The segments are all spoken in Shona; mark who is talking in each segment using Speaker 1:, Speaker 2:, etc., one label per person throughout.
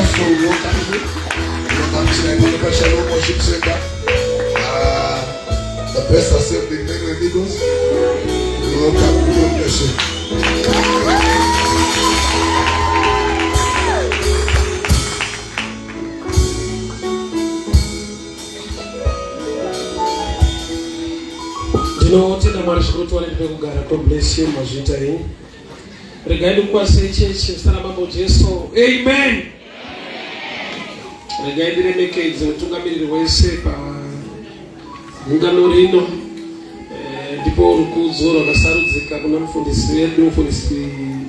Speaker 1: Apostle will welcome you. Tinogamuchirai pano paShalom Worship Center. The best assembly in Mainland Eagles. We welcome you. God bless you.
Speaker 2: Ndinotenda Mwari zvikuru tiwane pekugara. God bless you mazviita henyu. Regai ndikukwazisei chechi muzita raMambo Jesu. Amen. Regai ndiremekedze mutungamiriri wese pagungano rino. Eh, ndipo rukudzo rwakasarudzika kuna mufundisi wedu mufundisi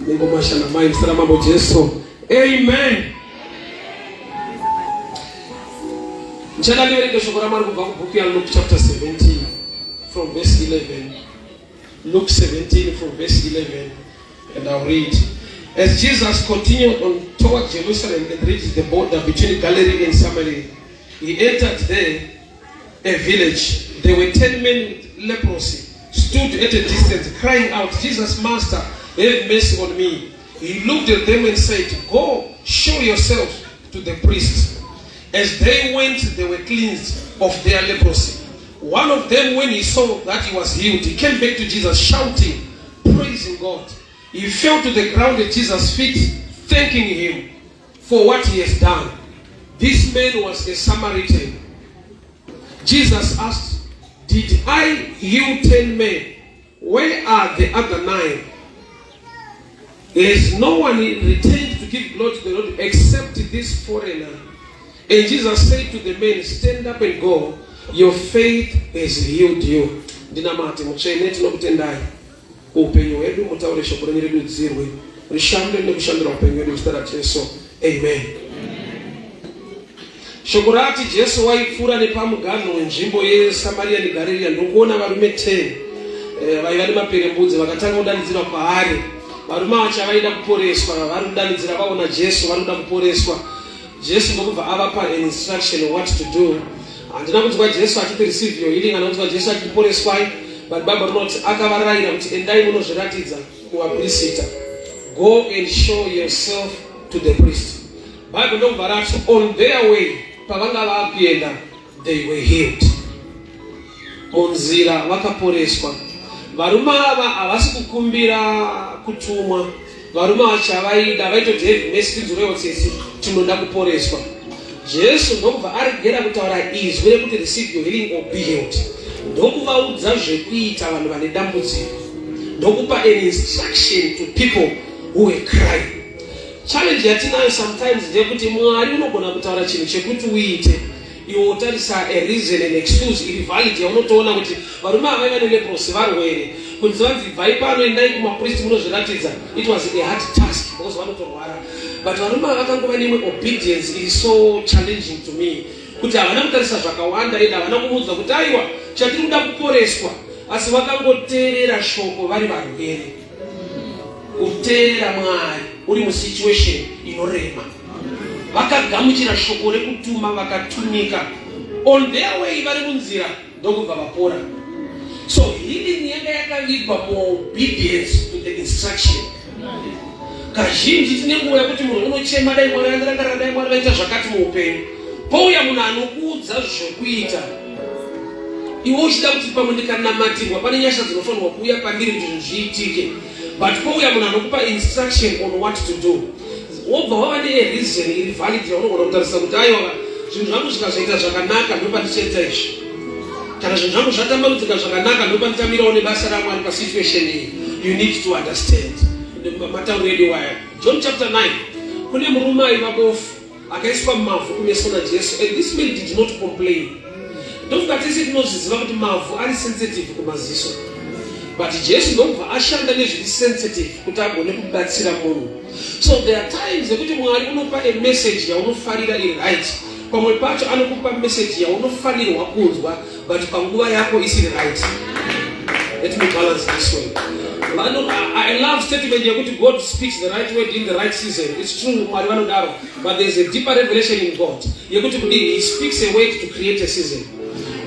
Speaker 2: Nengomasha namai muzita raMambo Jesu. Amen. Ndichada ndiverenge shoko raMwari kubva kubhuku yaLuke chapter 17 from verse 11. Luke 17 from verse 11 and I'll read. As Jesus continued on toward Jerusalem and reached the border between Galilee and Samaria, he entered there a village. There were 10 men with leprosy, stood at a distance, crying out, Jesus, Master, have mercy on me. He looked at them and said, Go, show yourselves to the priests. As they went, they were cleansed of their leprosy. One of them, when he saw that he was healed, he came back to Jesus shouting, praising God. He fell to the ground at Jesus' feet, thanking him for what he has done. This man was a Samaritan. Jesus asked, Did I heal 10 men? Where are the other 9? There is no one returned to give glory to the Lord except this foreigner. And Jesus said to the man, Stand up and go. Your faith has healed you. Ndinamate mutsvene tinokutendai kuupenyu hwedu mutaure shoko renyu ridudzirwe rishande nekushandura upenyu hwedu muzita raJesu. Amen. Shoko rati Jesu waipfuura nepamuganho wenzvimbo yeSamaria neGarirea ndokuona varume 10 vaiva nemaperembudzi vakatanga kudanidzira kwaari. Varume vacho vaida kuporeswa, vari kudanidzira vaona Jesu vari kuda kuporeswa. Jesu ndokubva avapa an instruction what to do. Handina kunzwa Jesu achiti receive your healing, handina kunzwa Jesu achiti poreswai, but Bible rinoti akavarayira kuti endai munozviratidza kuvaprista. Go and show yourself to the priest. Bible ndokubva rati on their way, pavanga vakuenda, they were healed. Munzira vakaporeswa. Varume ava havasi kukumbira kutumwa. Varume ava chavaida vaitoti have mercy, tinzwirewo tsitsi, tinoda kuporeswa. Jesu ndokubva aregera kutaura izwi rekuti receive your healing or be healed, ndokuvaudza zvekuita vanhu vane dambudziko, ndokupa an instruction to people who were crying. Challenge yatinayo sometimes ndeyekuti Mwari unogona kutaura chinhu chekuti uite, iwe wotarisa a reason and excuse iri valid yaunotoona kuti varume ava vaiva neleprosi varwere, kunzi vanzi ibvai pano endai kumapristi munozviratidza. It was a hard task because vanotorwara, but varume ava vakangova neimwe obedience iri so challenging to me kuti havana kutarisa zvakawanda ende havana kumuudza kuti aiwa chatiri kuda kuporeswa, asi vakangoteerera shoko vari varwere. Kuteerera Mwari uri musituation inorema. Vakagamuchira shoko rekutuma, vakatumika. On their way vari munzira ndokubva vapora. So healing yanga yakavigwa muobedience to the instruction. Kazhinji tine nguva yekuti munhu unochema, dai Mwari andirangarira, dai Mwari vaita zvakati muupenyu. Pouya munhu anokuudza zvekuita, iwe uchida kuti pamwe ndikanamatirwa pane nyasha dzinofanirwa kuuya pandiri kuti zvinhu zviitike, but pouya munhu anokupa instruction on what to do, wobva wava nereason iri valid yaunogona kutarisa kuti aiwa zvinhu zvangu zvikazoita zvakanaka ndopandichaita izvi, kana zvinhu zvangu zvatambanudzika zvakanaka ndopandichamirawo nebasa raMwari pasituation iyi. You need to understand matauro edu waya. John chapter 9, kune murume aiva bofu akaiswa mavhu kumeso naJesu, and this man did not complain. Ndofunga tese tinozviziva kuti mavhu ari sensitive kumaziso, but Jesu ndokubva ashanda nezviri sensitive kuti agone kubatsira munhu. So there are times yekuti Mwari unopa a message yaunofarira iri right, pamwe pacho anokupa message yaunofanirwa kunzwa but panguva yako isiri right. Let me balance this way. I love statement yekuti God speaks the right word in the right season. It's true, Mwari vanodaro, but there's a deeper revelation in God yekuti kudii, he speaks a word to create a season.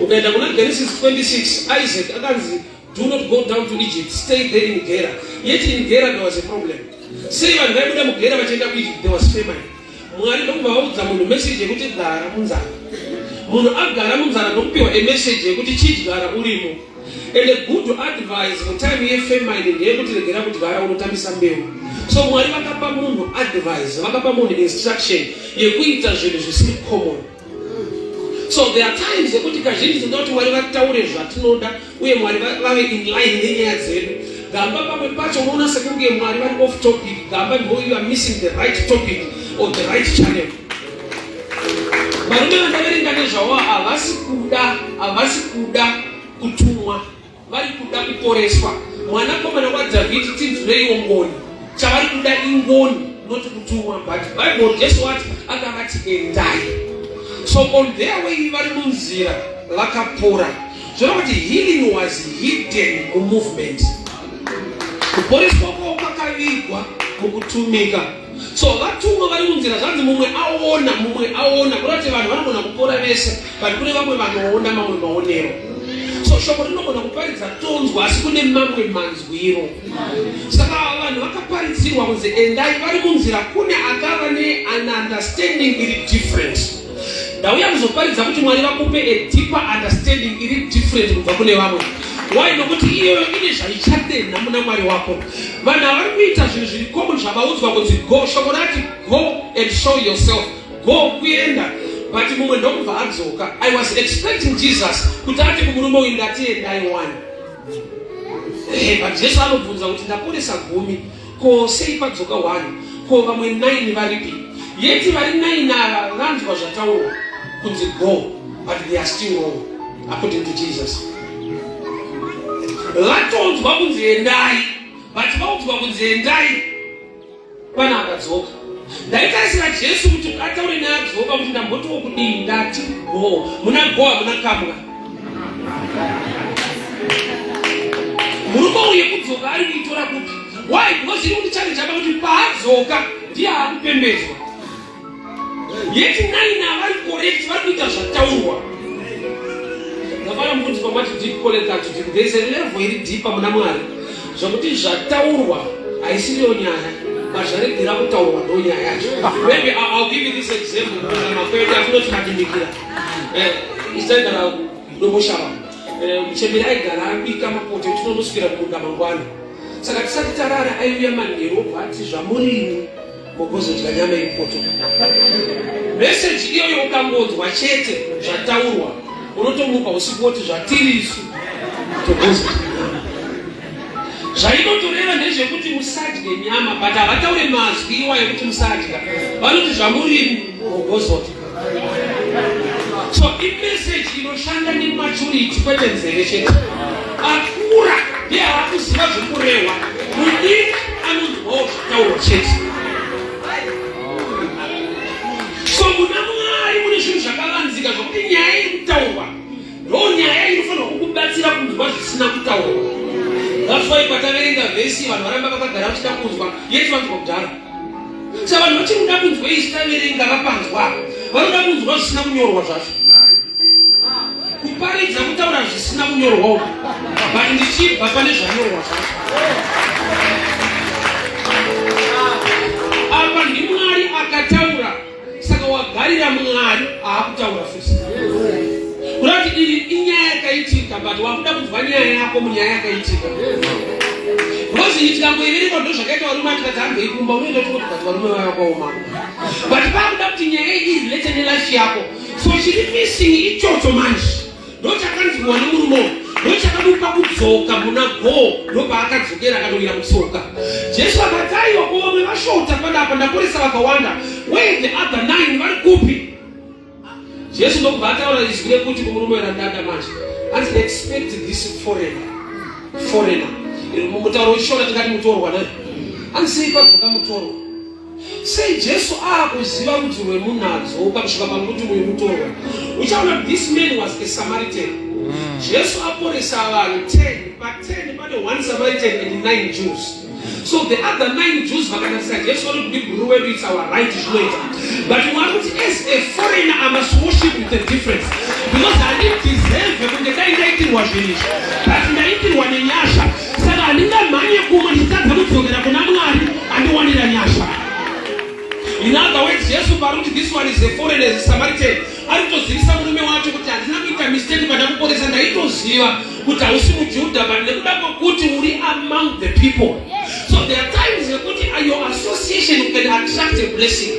Speaker 2: Ukaenda kuna Genesis 26, Isaac akanzi do not go down to Egypt, stay there in Gera. Yet in Gera there was a problem. Sei vanhu vaibuda muGera vachienda kuEgypt? There was famine. Mwari ndokubva vaudza munhu message yekuti gara munzara. Munhu agara munzara ndokupiwa a message yekuti chidyara urimo. And a good advice mutime yefamine ndeyekuti regera kudyara unotambisa mbeu. So Mwari vakapa munhu advice, vakapa munhu instruction yekuita zvinhu zvisiri common. So there are times yekuti kazhinji tinoda kuti Mwari vataure zvatinoda uye Mwari vave in line nenyaya dzedu. Gamba pamwe pacho unoona sekunge Mwari vari off topic. Gamba ndipo you are missing the right topic or the right channel. Varume vandaverenga nezvavo havasi kuda, havasi kuda kutumwa, vari kuda kuporeswa. Mwanakomana waDhavhidhi, tinzwireiwo ngoni. Chavari kuda ingoni, not kutumwa. But Bible Jesu wati akavati endai. So on their way vari munzira vakapora. Zvoreva kuti healing was hidden mumovement. Kuporeswa kwavo kwakavigwa mukutumika. So vatumwa vari munzira zvanzi mumwe aona, mumwe aona. Kureva kuti vanhu vanogona kupora vese, but kune vamwe vanoona mamwe maonero. So shoko rinogona kuparidza tonzwa, asi kune mamwe manzwiro. Saka vanhu vakaparidzirwa kunzi endai, vari munzira kune akava ne an understanding iri different. Ndauya kuzoparidza kuti Mwari vakupe a deeper understanding iri different kubva kune vamwe. Why? Nokuti iyoyo ine zvaichadenha muna Mwari wako. Vanhu havari kuita zvinhu zviri common zvavaudzwa kunzi go. Shoko rati go and show yourself. Go kuenda. But mumwe ndokubva adzoka. I was expecting Jesus kuti ati kumurume uyu ndati endai one. But Jesu anobvunza kuti ndaporesa 10, ko sei padzoka 1? Ko vamwe 9 varipi? Yeti vari 9 ava vanzwa zvataurwa kunzi go, but they are still wrong according to Jesus. Vatonzwa kunzi endai, but vaudzwa kunzi endai pana akadzoka. Ndaitarisira Jesu kuti ataure neadzoka kuti ndambotiwo kudii, ndati go. Muna go hamuna kamwa. Murume uyu kudzoka ari kuitora kupi? Why? Because iri kuti challenge apa kuti paadzoka ndiye akupembedzwa. Yeti 9 avari correct, vari kuita zvataurwa. Ndafara mubvunzi pamati deep call that deep. There is a level iri deeper muna Mwari. Zvokuti zvataurwa haisiriyo nyaya, but zvaregera kutaurwa ndo nyaya yacho. Maybe I'll give you this example. Makwedu atinoti madimikira. Ichaigara kudomboshava. Muchembere aigara abika mapoto tinonoswera kumunda mangwana. Saka tisati tarara aiuya manheru obva ati zvamurimi mogozodya nyama yepoto. Message iyoyo ukangonzwa chete zvataurwa unotomuka usiku woti zvatiri isu togozodya nyama. Zvainotoreva ndezvekuti musadye nyama, but havataure mazwi iwayo kuti musadya. Vanoti zvamurimi mogozodya. So imessage inoshanda nematurity kwete nzeve chete. Akura ndiye aakuziva zvekurehwa, mudiki anonzwawo zvataurwa chete. So muna Mwari mune zvinhu zvakavanzika zvokuti nyaya iri kutaurwa ndo nyaya inofanirwa kukubatsira kunzwa zvisina kutaurwa. That's why pataverenga vhesi vanhu varamba vakagara vachida kunzwa yeti vanzwa kudhara. Saka vanhu vachiri kuda kunzwa izvi taverenga vapanzwa, vanoda kunzwa zvisina kunyorwa zvacho. Kuparidza kutaura zvisina kunyorwa uku, but ndichibva pane zvanyorwa zvacho. Apa ndiMwari akataura, saka wagarira Mwari aakutaura futi. Kuda kuti iyi inyaya yakaitika, but wakuda kunzwa nyaya yako munyaya yakaitika. Because iyi tikangoiverenga ndo zvakaita varume atikati handei kumba, unoenda uchingoti but varume vaya vakaoma. But pakuda kuti nyaya iyi irelate nelife yako. So chiri missing ichocho manje. Ndochakanzwiwa nemurume uyu, ndochakamupa kudzoka muna go, ndopaakadzokera akatowira mutsoka. Jesu akati aiwa, ko vamwe vashota panapa, ndaporesa vakawanda, where the other 9 vari kupi? Jesu ndokubva ataura izwi rekuti kumurume randada manje, hanzi expect this foreigner. Foreigner. Mutauro wechishona tingati mutorwa naye. Hanzi sei padzoka mutorwa? Sei Jesu aakuziva rudzi rwemunhu adzoka kusvika pakuti uyu mutorwa? Uchaona kuti this man was a Samaritan. Jesu aporesa vanhu 10, pa 10 pane 1 Samaritan and 9 Jews. So the other 9 Jews vakatarisa Jesu vanoti ndibhuru wedu, it's our right, zvinoita. But Mwari kuti as a foreigner I must worship with a difference. Because handideserve kunge dai ndaitirwa zvinhu izvi, but ndaitirwa nenyasha. Saka handingamhanye kumwe ndichitadza kudzokera kuna Mwari andiwanira nyasha. In other words, Jesu paari kuti this one is a foreigner, is a Samaritan, ari kutozivisa murume wacho kuti handina kuita mistake pandakuporesa, ndaitoziva kuti hausi muJudha, but nekuda kwekuti uri among the people. So there are times yekuti your association can attract a blessing.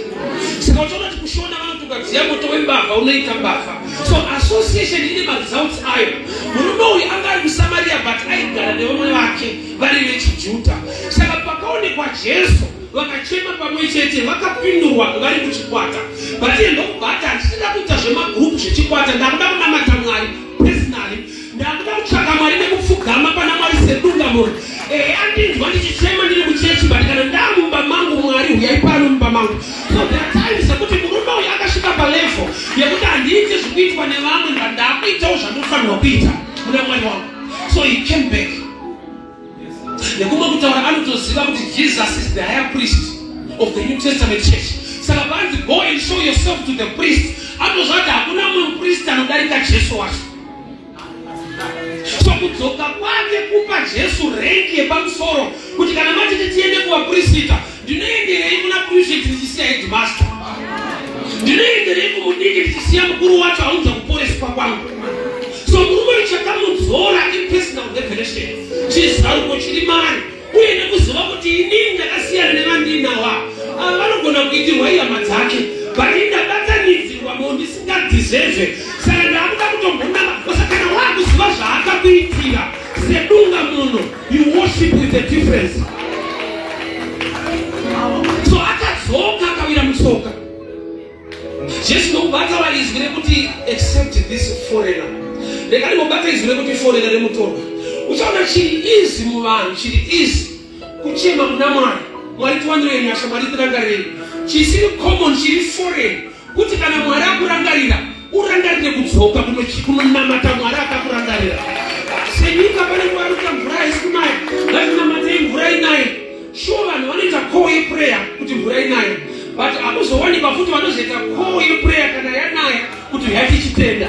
Speaker 2: Saka uchiona kuti kushona vanoti ukadziya moto wembavha unoita mbavha. So association ine maresults ayo. Murume uyu anga ari kuSamaria, but aigara nevamwe vake vari vechiJudha. Saka pakaonekwa Jesu, vakachema pamwe chete, vakapindurwa vari muchikwata. But iye ndokubva ati, "Handisida kuita zvemagurupu zvechikwata, ndakuda kunamata Mwari personally, ndakuda kutsvaka Mwari nekupfugama pana Mwari sedunga munhu. Ehe, andinzwa ndichichema ndiri kuchechi, but kana ndamumba mangu, Mwari huyai pano mumba mangu." So there are times yekuti murume uyu akasvika palevel yekuti handiiti zvikuitwa nevamwe, but ndakuitawo zvandinofanirwa kuita muna Mwari wangu. So he came back. Nekumwe kutaura, anotoziva kuti Jesus is the higher priest of the New Testament church. Saka panzi, "Go and show yourself to the priest," anotoziva kuti hakuna mumwe mupristi anodarika Jesu wacho. So kudzoka kwake kupa Jesu rank yepamusoro, kuti kana matiti tiende kuvapurisita, ndinoenderei kuna prefect ndichisiya headmaster? Ndinoenderei kumudiki ndichisiya mukuru wacho aunza kuporeswa kwangu? So murume, chakamudzora ipersonal revelation, chizaruko chiri mari, uye nekuziva kuti inini ndakasiyana nevandinawa ava. Vanogona kuitirwa ihama dzake, but ndabatanidzirwa mo ndisingadeserve, saka ndakuda kutombonama. Saka kana wakuziva zvaakakuitira sedunga munhu, you worship with a difference. So akadzoka, akawira mutsoka Jesu, ndokubva ataura izwi rekuti, "Accept this foreigner." Rega ndimobata izwi rekuti foreigner, remutorwa. Uchaona chiri easy muvanhu, chiri easy kuchema kuna Mwari, "Mwari, tiwanirei nyasha, Mwari, tirangarirei." Chisiri common, chiri foreign, kuti kana Mwari akurangarira, urangarire kudzoka kunonamata Mwari akakurangarira. Senyika, pane nguva yakuita mvura haisi kunaya, ngatinamatei mvura inaye. Sure, vanhu vanoita call yeprayer kuti mvura inaye, but hakuzowanikwa futi vanozoita call yeprayer kana yanaya kuti yatichitenda.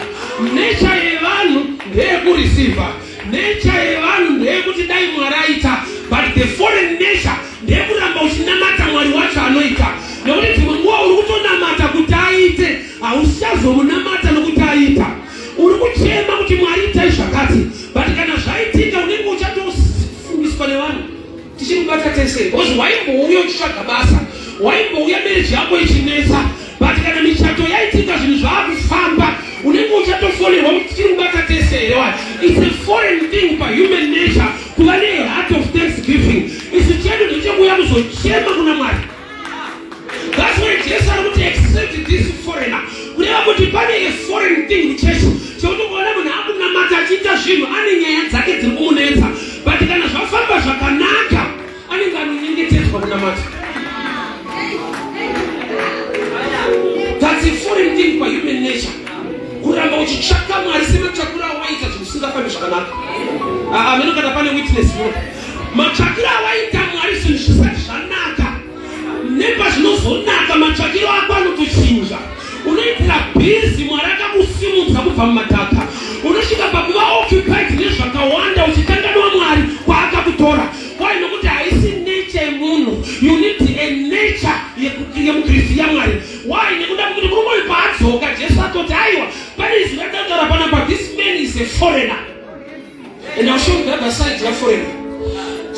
Speaker 2: Nature yevanhu ndeyekureceiva, nature yevanhu ndeyekuti dai Mwari aita, but the foreign nature ndeyekuramba uchinamata Mwari wacho anoita, nekuti dzimwe nguva uri kutonamata kuti aite, hauchazomunamata nokuti aita. Uri kuchema kuti, "Mwari, itai zvakati," but kana zvaitika, unenge uchatofungiswa nevanhu, "Tichimubata tese," because waimbouya uchitsvaga basa, waimbouya marriage yako ichinetsa, but kana michato yaitika, zvinhu zvaakufamba, unenge uchatofonerwa kuti, "Tichiri kubata tese here?" Wa it's a foreign thing pahuman nature kuva neheart of thanksgiving. Isu chedu ndechekuuya kuzochema kuna Mwari. That's why Jesu ari kuti, "Accept this foreigner," kureva kuti pane a foreign thing muchechi chekuti kuona munhu akunamata achiita zvinhu, ane nyaya dzake dziri kumunetsa, but kana zvafamba zvakanaka, anenge anonyengetedzwa kunamata. That's a foreign thing pahuman nature, kuramba uchitsvaka Mwari sematsvakiro awaita zvinhu zvisingafambi zvakanaka. Ameno kana pane witness no matsvakiro awaita Mwari zvinhu zvisati zvanaka, nepazvinozonaka, matsvakiro ako anotochinja. Unoitira busy Mwari akakusimudza kubva mumadhaka, unosvika pakuva occupied nezvakawanda, uchitanganwa Mwari kwaakakutora. Why? Nokuti haisi nature yemunhu. You need a nature yemukristu yaMwari. Why? Nekuda kwekuti murume uyu paadzoka, Jesu atoti, "Aiwa, pane izwi ratataura panapa, this man is a foreigner." And I'll show you the other side yaforeigner.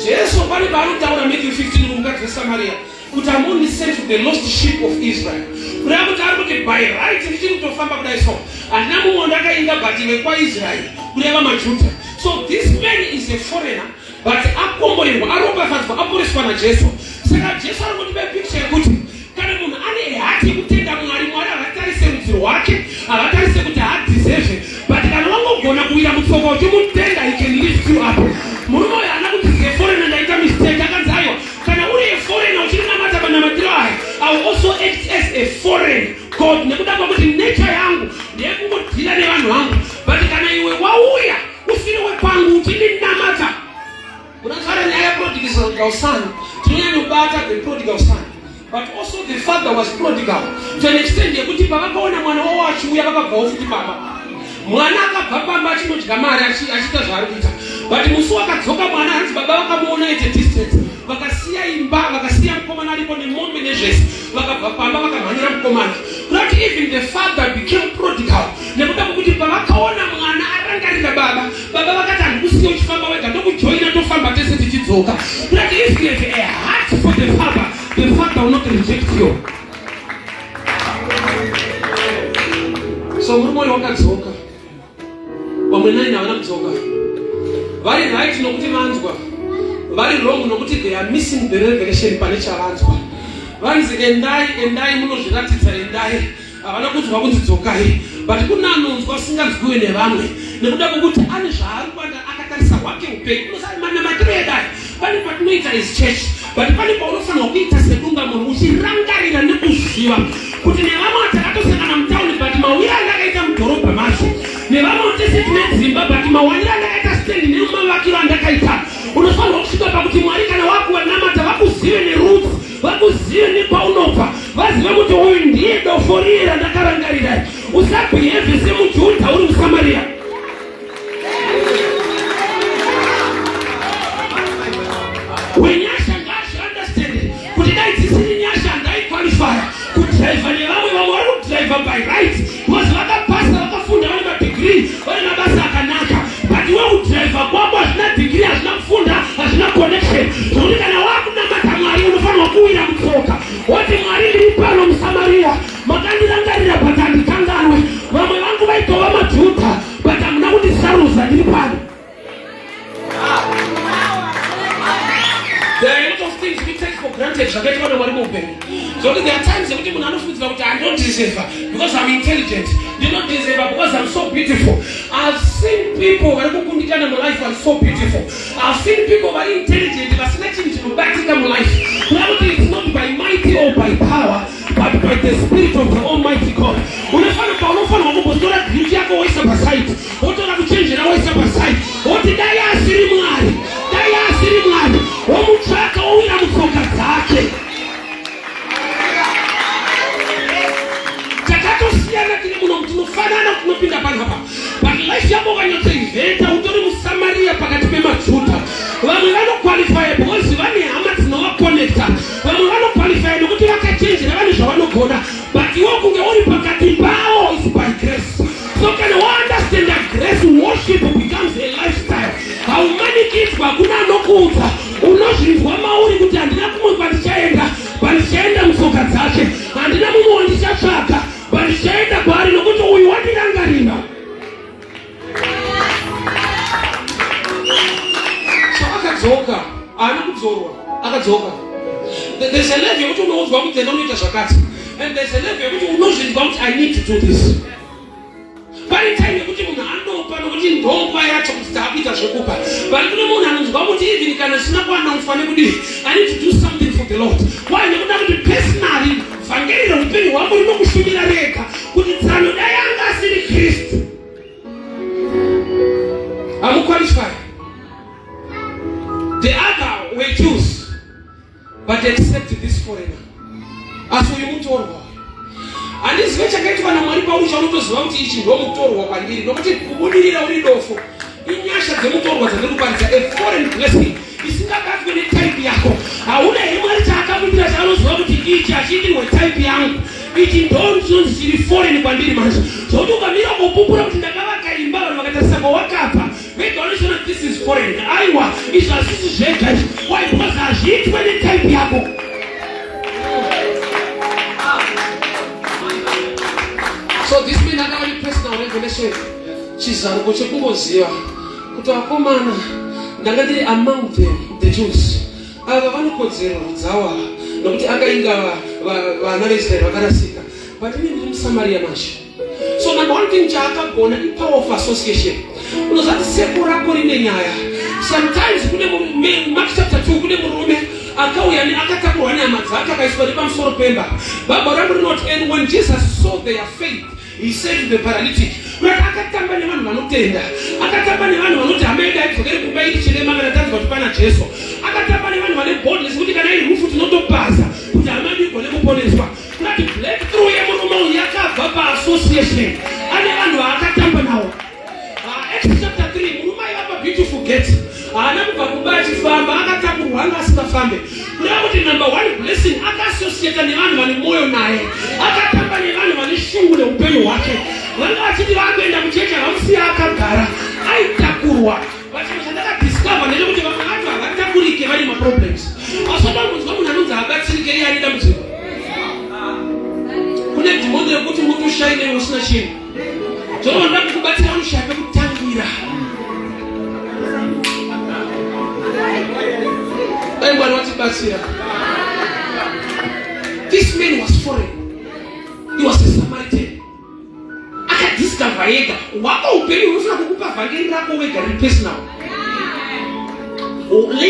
Speaker 2: Jesu pane paanotaura Matthew 15 kumukadzi weSamaria kuti, "I'm only sent to the lost sheep of Israel," kureva kuti ari kuti by right ndichiri kutofamba kudai, so handina mumwe wandakainga but vekwaIsraeri, kureva maJudha. So this man is a foreigner, but akomborerwa, aropafadzwa, aporeswa naJesu. Saka Jesu ari kutipa picture yekuti kana munhu ane heart yekutenda Mwari, Mwari havatarise rudzi rwake, havatarise kuti haadeserve, but kana wangogona kuwira mutsoka uchimutenda, he can lift you up. Murume uyu haana kuti seforeigner ndaita mistake. Akanzi, "Aiwa, kana uri aforeigner uchirinamata manamatiro aya, I will also act as a foreign god, nekuda kwekuti nature yangu ndeyekungodeala nevanhu vangu, but kana iwe wauya usiri wekwangu uchindinamata." Unazvara nyaya yaprodigal son, tinonyanyobata the prodigal son, but also the father was prodigal to an extent yekuti pavakaona mwana wavo achiuya, vakabvawo futi pamba. Mwana akabva pamba achinodya mari, achiita zvaari kuita, but musi wakadzoka mwana, hanzi baba vakamuona at a distance. Vakasiya imba, vakasiya mukomana aripo nemombe nezvese, vakabva pamba vakamhanyira mukomana. Kurati even the father became prodigal nekuda kwekuti pavakaona mwana arangarira baba, baba vakati handikusiya uchifamba wega, ndokujoina tofamba tese tichidzoka. Kurati if you have a heart for the father, the father will not reject you. So murume uyu wakadzoka. Vamwe nine havana kudzoka. Vari right nokuti vanzwa, vari wrong nokuti they are missing the revelation pane chavanzwa. Vanzi endai, endai munozviratidza, endai. Havana kunzwa kunzi dzokai, but kune anonzwa asinganzwiwe nevamwe nekuda kwekuti ane zvaari kuanda akatarisa hwake upenyu. Unosai manamatiro edai pane patinoita as church, but pane paunofanirwa kuita sedunga munhu uchirangarira nekuziva kuti nevamwe takatosangana mutauni but mawira andakaita mudhorobha macho, nevamwe tese tine dzimba but mawaniro andakaita stand nemavakiro andakaita, unofanirwa kusvika pakuti Mwari kana wakuvanamata vakuzive neroots, vakuzive nekwaunobva, vazive kuti uyu ndiye dofo riye randakarangarira. Usabhihevhe semuJudha uri muSamaria. Wenyasha ngaazviunderstand kuti dai dzisiri nyasha handaiqualifya kudhiraivha nevamwe. Vamwe vari kudhiraivha by right because vakapasa, vakafunda, vane madegree, vane mabasa akanaka, but iwe kudhiraivha kwako hazvina degree, hazvina kufunda, hazvina connection, zvokuti kana wakunamata Mwari unofanirwa kuwira mutsoka woti, "Mwari, ndiri pano muSamaria, makandirangarira but handikanganwe. Vamwe vangu vaitova maJudha but hamuna kundisarudza, ndiri pano." There are a lot of things we take for granted zvakaitwa naMwari muupenyu, zvokuti there are times yekuti munhu anofungidzira kuti handinodeserva because I'm intelligent, ndinodeserva because I'm so beautiful. I've seen people vari kukundikana mulife vari so beautiful. I've seen people vari intelligent vasina chinhu chinobatika mulife, kuda kuti it's not by mighty or by power but by the spirit of the Almighty God. Unofanira paunofanirwa kumbotora beauty yako woisa paside, wotora kuchenjera woisa paside, woti dai asiri Mwari, dai asiri Mwari, womutsvaka, wowira mutsoka dzake. Takatosiyana tiri muno, tinofanana, tinopinda panapa, but life yako ukanyatsoivheta utori muSamaria pakati pemaJudha. Vamwe vanoqualifya because vane hama dzinovakonekta, vamwe vanoqualifya nekuti vakachenjera, vane zvavanogona, but iwe kunge uri pakati pavo is by grace. So kana waunderstanda grace, worship becomes a lifestyle. Haumanikidzwa, hakuna anokuudza, unozvinzwa mauri kuti handina kumwe kwandichaenda, pandichaenda mutsoka dzake, handina mumwe wandichatsvaga, pandichaenda kwaari nokuti uyu wandirangarira. So akadzoka, haana kudzorwa, akadzoka. There's a level yekuti unoudzwa kuti enda unoita zvakati, and there's a level yekuti unozvinzwa kuti I need to do this. Pane time yekuti munhu anopa nokuti ndonguva yacho kuti taakuita zvekupa, but kune munhu anonzwa kuti even kana zvisina kuannouncewa nekudii, I need to do something for the Lord. Why? Nekuda kuti personally vhangeri reupenyu hwako rinokushumira rega kuti tsano dai anga asiri Kristu, hamuqualify. The other were Jews, but except this foreigner. Asi uyu mutorwa. Handizive chakaitwa naMwari pauri chaunotoziva kuti ichi ndo mutorwa kwandiri, nokuti kubudirira uri dofo inyasha dzemutorwa dzandiri kuparidza, a foreign blessing isingabatwe netype yako. Hauna here Mwari chaakakuitira chaanoziva kuti ichi hachiitirwe type yangu, ichi ndo chinonzi chiri foreign kwandiri manje, zvokuti ukamira kupupura kuti ndakavaka imba, vanhu vakatarisa kwawakabva vega vanochiona this is foreign. Aiwa, izvi hazvisi zvega izvi. Why? Because hazviitwe netype yako. So this man akava nepersonal revelation, chizaruko chekungoziva kuti vakomana, ndanga ndiri among them, the Jews ava vanokodzero dzavo ava, nokuti akainga vana veIsraeri vakarasika, but ini ndiri muSamaria manje. So number one thing chaakagona ipower of association. Unozati seko rako rine nyaya. Sometimes kune Mark chapter 2, kune murume akauya akatakurwa nehama dzake, akaiswa nepamusoro pemba. Bhaibheri rangu rinoti, "And when Jesus saw their faith, he said to the paralytic." Kuti akatamba nevanhu vanotenda, akatamba nevanhu vanoti hama yedu haidzokere kumba iri chirema kana tanzwa kuti pana Jesu. Akatamba nevanhu vane boldness kuti kana iri rufu tinotopaza kuti hama yedu igone kuponeswa. Kuti breakthrough yemurume uyu yakabva paassociation, ane vanhu vaakatamba navo. Acts chapter 3, murume aiva paBeautiful Gate haana kubva kumba achifamba, akatakurwa. Aitakurwa anga asingafambe. Kureva kuti number one blessing akaasociata nevanhu vane mwoyo naye, akatamba nevanhu vane shungu neupenyu hwake. Vanga vachiti vakuenda kuchechi havamusiya akagara, aitakurwa. But chinhu chandakadiscover ndechekuti vamwe vacho havatakurike vane maproblems. Wasada kunzwa munhu anonzi haabatsirike iye ane dambudziko. Kune dhimoni rekuti mutoshaine usina chinhu. Zvinoda kukubatsira unoshaya pekutangira. Dai Mwari watibatsira. This man was foreign. He was a Samaritan. Akadiscover yega. Wako upenyu unofanira kukupa vhangeri rako wega riri personal.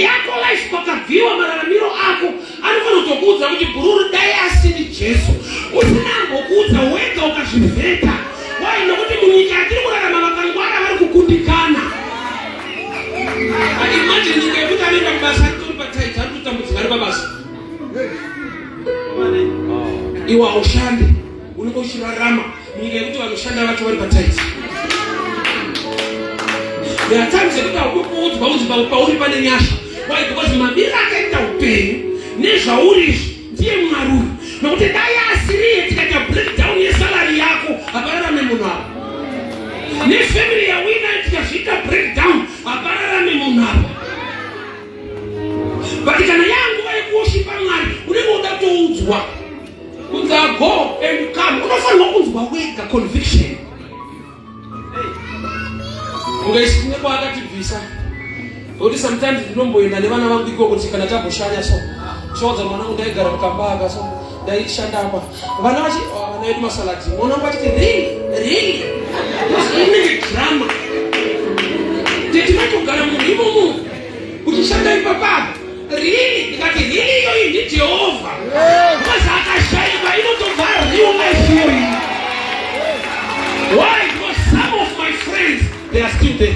Speaker 2: Yako life pakabviwa mararamiro ako anofanira kutokuudza kuti bhururu dai asiri Jesu. Usina ambokuudza wega ukazvivheta. Why? Nokuti munyika yatiri kurarama vakangwara vari kukundikana. Imagine nyika yekuti anoenda kubasa aritori pataiti ari kutambudzika ari pabasa. Iwe haushande unenge uchirarama munyika yekuti vanoshanda vacho vari pataiti. There are times yekuti haudi kuudzwa kunzi pauri pane nyasha. Why? Because mamiriro akaita upenyu nezvauri izvi ndiye Mwari uyu. Nokuti dai asiriye tikaita breakdown yesalary yako hapararame munhu apa. Nefamily yauinayo tikazviita breakdown hapararame munhu apa. But kana yanguva yekuwoshipa Mwari unenge uda kutoudzwa kunzi go and come, unofanirwa kunzwa wega conviction. Ungaisine kwaakatibvisa nokuti sometimes ndinomboenda nevana vangu ikoko kuti kana tamboshanya so showadza mwana wangu ndaigara mukamba aka so ndaishanda apa vana vachi oh, vana vedu masaladi mwana wangu achiti really really because inenge drama tetimatogara munhu imomo uchishanda ipapapa Really? Ndikati really iyoyi ndiJehovha. Because akashaikwa inotobva real life iyoyi. Why? Because some of my friends they are still there.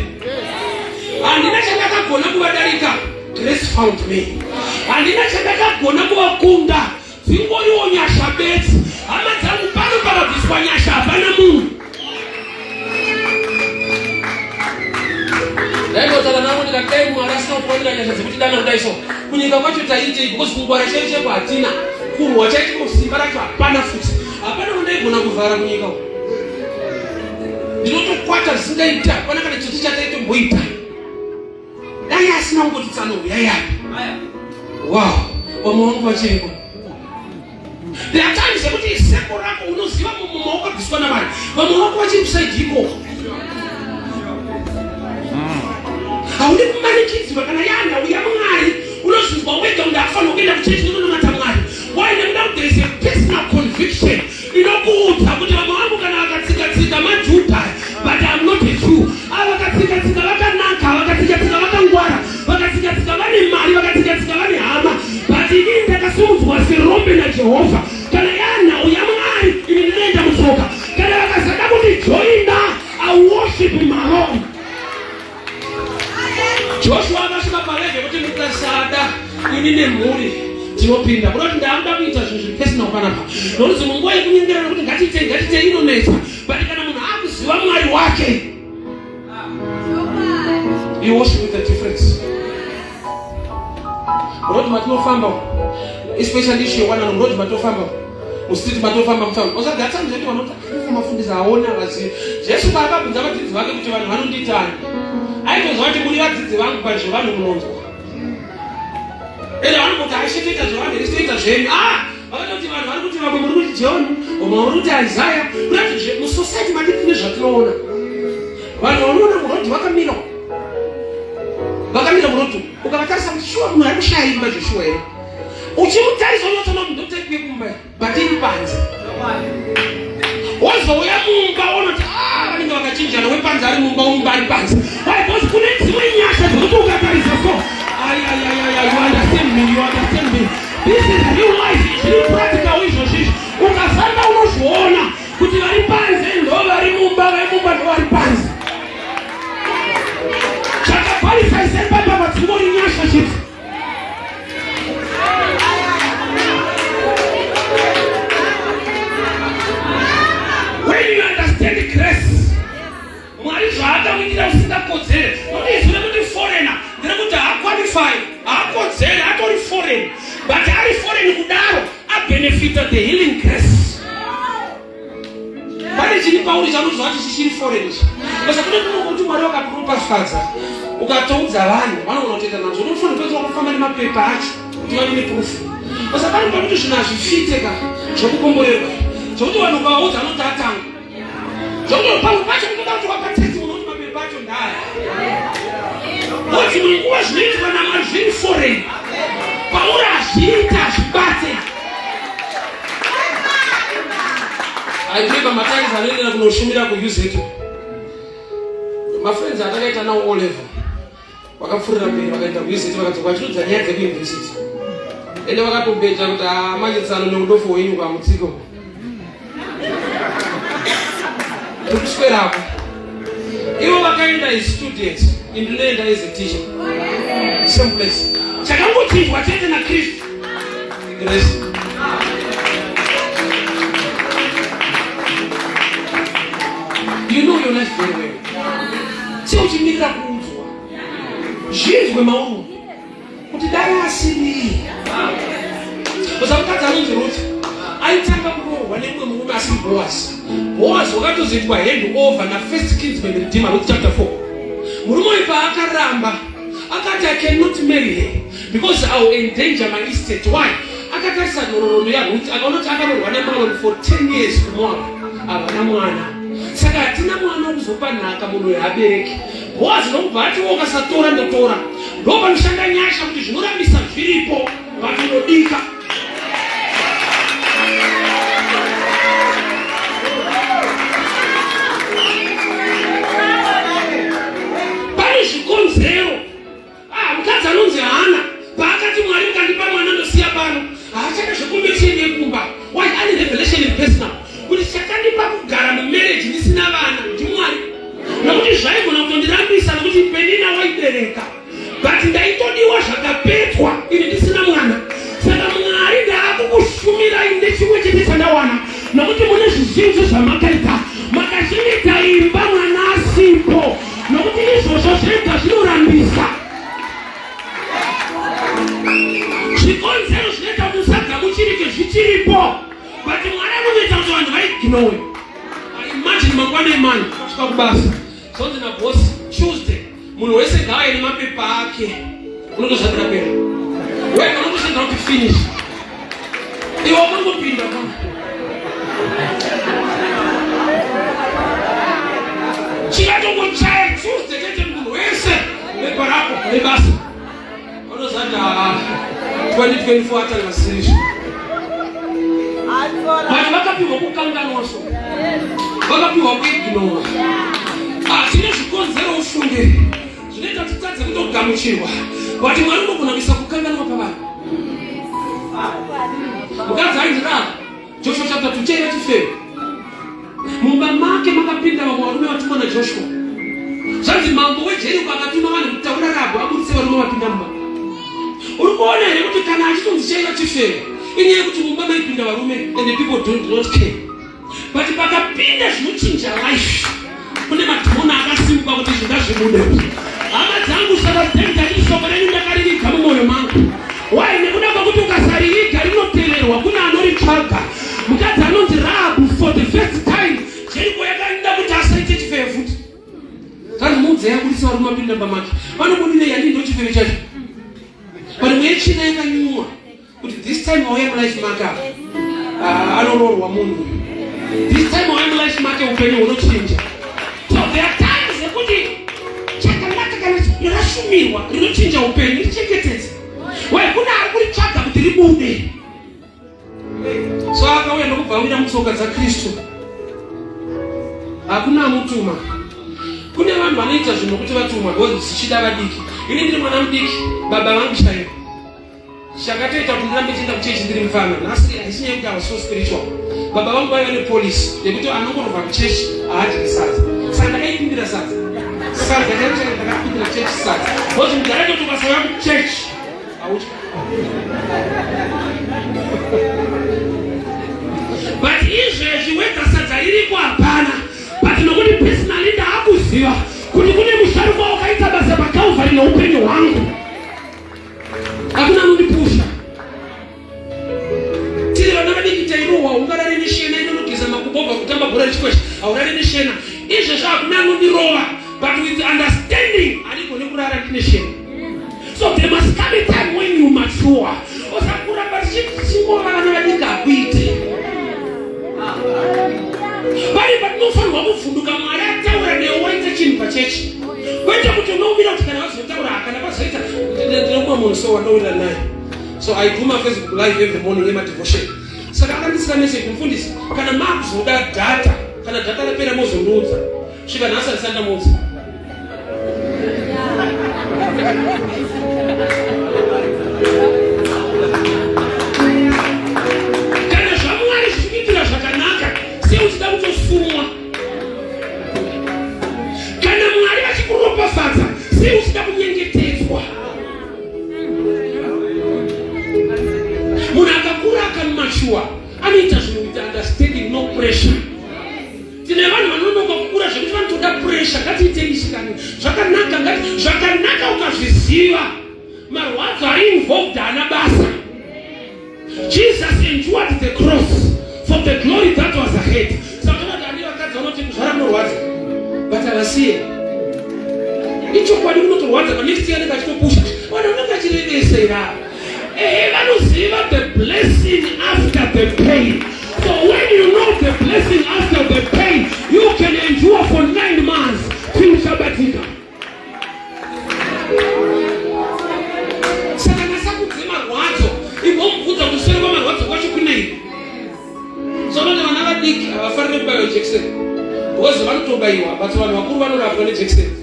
Speaker 2: Handina chandakagona kuvadarika. Grace found me. Handina chandakagona kuvakunda. Dzingoriwo nyasha bedzi. Hama dzangu pano pakabviswa nyasha hapana munhu. Ndaingotara navo ndikati dai Mwari asina kutiwanira nyasha dzekuti dana kudai so. Kunyika kwacho taiitei because kungwara chaicho chaiko hatina. Kurwa chaicho simba racho hapana futi. Hapana wandaigona kuvhara kunyika uko. Ndinotokwata zvisingaiti hapana kana chiti chataitomboita. Dai asina kungoti tsano huyai apa. Wow, vamwe vangu vachiriko. There are times yekuti seko rako unoziva mumwe wakabviswa naMwari. Vamwe vako vachiri kusaidi ikoko. Haudi kumanikidzwa kana yanhau yaMwari unozvinzwa wega kuti akufanira kuenda kuchechi nononamata Mwari. Why? Nekuda kuti there is a personal conviction inokuudza kuti vamwe vangu kana vakatsika-tsika majudha but I'm not a Jew. Ava vakatsika-tsika vakanaka, vakatsika-tsika vakangwara, vakatsika-tsika vane mari, vakatsika-tsika vane hama, but inini ndakasimudzwa serombe naJehovha. Kana yanhau yaMwari ini ndinoenda mutsoka. Kana vakasada kuti joina, I worship him alone. Joshua akasvika palevhe yekuti mukasada ini nemhuri tinopinda kuda kuti ndakuda kuita zvinhu zviri personal panapa nokuti dzimwe nguva yekunyengerana kuti ngatiitei ngatiitei inonetsa but kana munhu akuziva mwari wake he worship with a difference road matinofamba especially issue yewanano road matinofamba mustreet matofamba mutown usagata mzoti vanoti mafundisi aona vazivi jesu paakabvunza vadzidzi vake kuti vanhu vanondiitani aitoziva kuti muri vadzidzi vangu but zvevanhu munonzwa ende vanomboti aishe toita zvevanhu here toita zvenyu ah vakatoti vanhu vari kuti vamwe muri kuti john vamwe muri kuti isaya kurati musociety matiri tine zvatinoona vanhu vanoona murodhi vakamira vakamira murodhi ukavatarisa kuti shuwa munhu ari kushaya imba zveshuwa here uchimutarisa unotsoona kuti ndotype yekumba but iri panze wozouya mumba wonoti ah, vanenge vakachinjana wepanze ari mumba womumba ari panze why because kune dzimwe nyasha dzekuti ukatarisa so ayayayaya you understand me you understand me this is real life zviri practical izvozvo izvi ukafamba unozviona kuti vari panze ndo vari mumba vari mumba ndo vari panze chakaqualify sepapa padzingori nyasha chete When you understand grace, Mwari zvaakakuitira usingakodzere. Nokuti izwi rekuti foreigner nderekuti haaqualify, haakodzere, kuactivata the healing grace. Pane chiri pauri chanozwa kuti chichiri foreign ichi. Basa kune kumwe kuti Mwari wakakuropafadza ukatoudza vanhu vanogona kutoita nazvo. Unofanira kupedzwa kufamba nemapepa acho kuti vave neproof. Basa pane pakuti zvinhu hazvifite ka zvekukomborerwa zvekuti vanhu ukavaudza vanoti atanga. Zvekuti pamwe pacho kutoda kuti wapa testimony kuti mapepa acho ndaya. Dzimwe nguva zvinoitwa naMwari zviri foreign. Pauri hazviita hazvibate. I remember matarisi anoendera kunoshumira kuUZ. Mafriends atakaita nawo O level vakapfurira mberi vakaenda kuUZ vakadzoka vachiudza nyaya dzekuuniversity. Ende vakatobeja kuti ah, manje tsano neudofo hwenyu kwamutsiko. Kuswerako. Ivo vakaenda as students, ini ndinoenda as a teacher. Same place. Chakangochinjwa chete naKristu. Grace. You know your life very well. Sei uchimirira kuudzwa? Zvinzwe mauri kuti dai asiri. Kuza mukadzi anonzi Ruth aitanga kuroorwa nemumwe murume asiri Boaz. Boaz wakatozoitwa hand over na first kinsman redeemer Ruth chapter 4. Murume uyu paakaramba akati I cannot marry her because I will endanger my estate. Why? Akatarisa nhoroondo yaRuth akaona kuti akaroorwa naMalon for 10 years kuMoab havana mwana. Saka hatina mwana wekuzopa nhaka munhu uyu haabereki. Boaz ndokubva ati iwe ukasatora ndotora. Ndopanoshanda nyasha kuti zvinorambisa zviripo but unodika. Pane zvikonzero. Ah, mukadzi anonzi Hana paakati Mwari mukandipa mwana ndosiya pano, haachada zvekombetisheni yekumba. Why? Ane revelation in personal kuti chakandipa kugara mumarriage ndisina vana ndiMwari, nekuti zvaigona kutondirambisa nekuti Penina waibereka but ndaitodiwa zvakapetwa ini ndisina mwana. Saka Mwari ndaakukushumirai nechimwe chete chandawana, nokuti mune zvizhinji zvamakaita, makachengeta imba mwana asipo nokuti izvozvo zvega zvinorambisa zvikonzero zvinoita kuti usagamuchirike zvichiripo but Mwari anonoita kuti vanhu vaignowe. Imagine mangwana emani svika kubasa zvonzi nabosi Tuesday munhu wese ngaaye nemapepa ake unotoshandira pera wega unotoshandira kuti finish iwe uri kupinda pa chikatongochaya Tuesday chete munhu wese pepa rako nebasa unozati 2024 atanga sirizvo vanhu vakapiwa kukanganwa so vakapiwa kuignora hatine zvikonzero ufunge zvinoita titadze kutogamuchirwa but Mwari unogona kuisa kukanganwa pavanhu. Mukadzi ainzi Rahabhi, Joshua chapter 2 chaiva chifeve. Mumba make makapinda vamwe varume vatumwa naJoshua. Zvanzi mambo weJeriko akatuma vanhu kutaura Rahabhi abudise varume vapinda mumba. Uri kuona here kuti kana achitonzi chaiva chifeve, inyaya yekuti mumba maipinda varume and the people don't not care. But pakapinda zvinochinja life, kune madhimoni akasimuka kuti izvi ngazvibude. Hama dzangu, saka ndati shoko renyu ndakaririga mumwoyo mangu. Why? Nekuda kwekuti ukasaririga rinoteverwa, kune anoritsvaga. Mukadzi anonzi Rahabu for the first time, Jeriko yakaenda kuti asaite chifeve futi. Kanzi muudze yabudisa varume vapinda mumba make. Vanobudire yandii ndochifeve chacho. But mweya tsvina yakanyumwa. Kuti this time wauya mulife make apa ah, anoroorwa munhu uyu. This time wauya mulife make upenyu hunochinja. So there are times yekuti chakanaka kana rashumirwa rinochinja upenyu, richengetedze. Why kune ari kuritsvaga kuti ribude. So akauya ndokubva awira mutsoka dzaKristu. Hakuna amutuma. Kune vanhu vanoita zvinhu nokuti vatumwa because zvichida vadiki. Ini ndiri mwana mudiki, baba vangu chaivo. Chakatoita kuti ndirambe ndichienda kuchechi ndiri mufana nhasi haisi nyaya yekuti I was so spiritual. Baba vangu vaiva nepolicy yekuti anongorova kuchechi haadyi sadza. Saka ndakaipindira sadza. Sadza chairo chairo ndakapindira chechi sadza. Because mudhara toti ukasauya kuchechi haudyi. But izvezvi wega sadza ririko hapana. But nokuti personally ndaakuziva kuti kune musharukwa wakaita basa paCalvary neupenyu hwangu. Hakuna anondipusha. Tiri vana vadiki. bhora richikwesha, haurare neshena. Izvezvi hakuna anondirova, but with understanding handigone kurara ndine shena. So there must come a time when you mature. Usakuramba tichingova vana vadiki hakuite. Pari patinofanirwa kuvhunduka Mwari ataura newe waita chinhu pachechi. Kwete kuti unoumira kuti kana vazotaura kana vazoita ndinokuwa munhu so wandowira naye. So I do my Facebook live every morning ema devotion. Saka akandisira message mufundisi kana makuzoda data kana data rapera mozondiudza. Svika nhasi handisati ndamuudza. Kana zvaMwari zvichikuitira zvakanaka sei uchida kutosumwa? Kana Mwari vachikuropafadza sei uchida kunyengetedzwa? Munhu akakura akamashuwa anoita zvinhu with understanding, no pressure. Tine vanhu vanonoka kukura zvekuti vanotoda pressure. Ngatiitei ichi kani zvakanaka, ngati zvakanaka. Ukazviziva marwadzo ari involved haana basa. Jesus endured the cross for the glory that was ahead. Saka vanoti ani vakadzi vanoti kuzvara kunorwadza, but havasiye ichokwadi kunotorwadza. Panext year anenge achitopusha vanhu vanenge vachirevesa irava. Ehe, vanoziva the blessing after the pain. So when you know the blessing after the pain, you can endure for 9 months till uchabatika. Saka nasakudze marwadzo, imbomubvunza kuti seri kwamarwadzo kwacho kunei. So vanoti vana vadiki havafariri kubayiwa jekiseni because vanotobayiwa, but vanhu vakuru vanorapwa nejekiseni.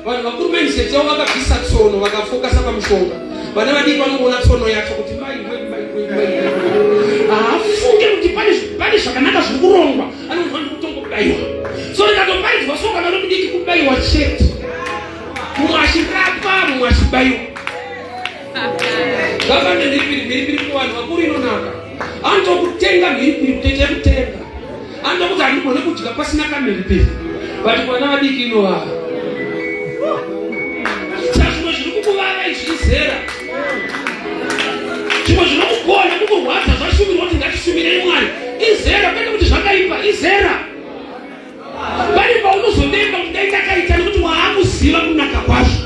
Speaker 2: Vanhu vakuru mindset yavo vakabvisa tsono, vakafokasa pamushonga. Vana vadiki vanongoona tsono yacho kuti mai mai mai mai mai, haafunge kuti pane zvakanaka zviri kurongwa. Anonzwa ndikutongobayiwa. So ndikatoparidzwa so kana mudiki kubayiwa chete, mumwe achirapwa, mumwe achibayiwa. Ngavane mhiripiri, mhiripiri kuvanhu vakuru inonaka. Anotokutenga mhiripiri, kutoita yekutenga. Anotokuti handigone kudya pasina kamhiripiri, but kuvana vadiki inovava. Saka zvimwe zviri kukuvava izvi izera, zvimwe zvinokugona kukurwadza zvashumirwa kuti ngatishumirei Mwari izera, kwete kuti zvakaipa, izera. Pane paunozodemba kuti dai ndakaita, nekuti waakuziva kunaka kwazvo.